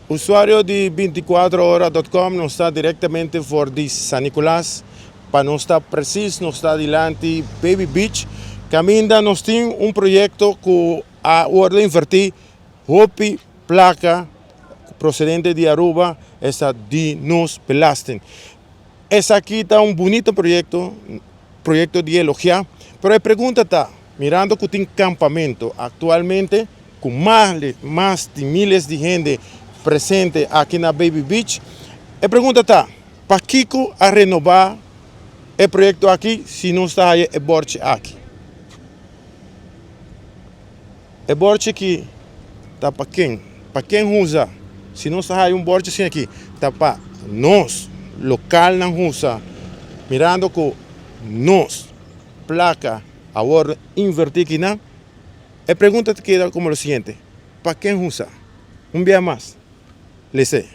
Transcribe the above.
Usuario di 24ora.com nos ta directamente for di San Nicolas. Pa nos ta precies nos ta dilanti Baby Beach. Caminda nos tin un proyecto cu a wordo inverti hopi placa procedente di Aruba, esta di nos belasting. Esaki ta un bunito proyecto, proyecto di elogia, pero e pregunta ta, mirando cu tin campamento actualmente cu mas di miles di hende presente aki na Baby Beach, e pregunta ta, pakico a renoba e proyecto aki si nos ta haya e borchi aki? E borchi aki ta pa ken? Pa ken usa? Si nos ta haya un borchi asina aki, ta pa nos localnan usa, mirando cu nos placa a worde inverti akinan. E pregunta ta keda como lo siguiente, pa ken usa? Un bia mas, lese.